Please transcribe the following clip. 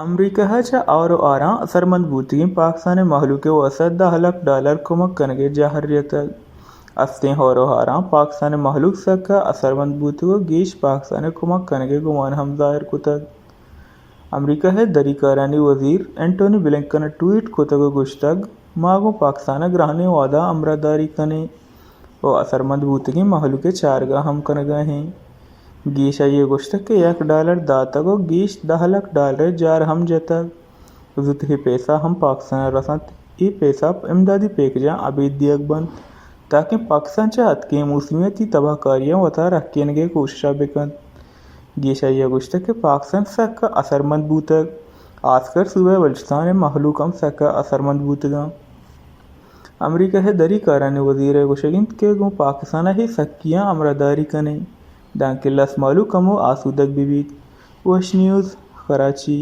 امریکہ ءَ چہ ھور ءُ ھاراں اثرمند بوتگیں پاکستان ءِ مھلوک ءِ واستہ دہ لکھ ڈالر کمک کنگ ءِ جاھر جتگ۔ استیں ھور ءُ ھاراں پاکستان ءِ مھلوک سکا اثرمند بوتگ ءُ گیش پاکستان ءِ کمک کنگ ءِ گمان ھم ظاھر کتگ۔ امریکہ ءِ دری کارانی وزیر اینٹونی بلنکن ءَ ٹویٹ کتگ ءُ گوشتگ، ما گوں پاکستان ءَ گرانیں وھداں ھمراھداری کنیں ءُ اثرمند بوتگیں مھلوک ءِ چارگ ءَ ھم کنگ ءَ ایں۔ گیش آئی ءَ گوشتگ کہ یک ڈالر داتگ ءُ گیش دہ لکھ ڈالر ءِ جار ھم جتگ۔ زوت اے پیسہ ھم پاکستان ءَ رس اَنت۔ اے پیسہ امدادی پیکجاں ابید دیگ بنت، تاکہ پاکستان چہ اتکیں موسمیاتی تباہ کاریاں وتا رکینگ ءِ کوشش ءَ بہ کنت۔ گیش آئی ءَ گوشتگ کہ پاکستان سکا اثرمند بوتگ، ھاسکر صوبہ بلوچستان ءِ مھلوک ھم سکا اثرمند بوتگ اَنت۔ امریکہ ءِ دری کارانی وزیر ءِ گوشگ اِنت کہ گوں پاکستان ءَ اے سکیاں ھمراھداری کنیں، دانکہ لس مھلوک ھم آسودگ بہ بیت۔ وش نیوز، کراچی۔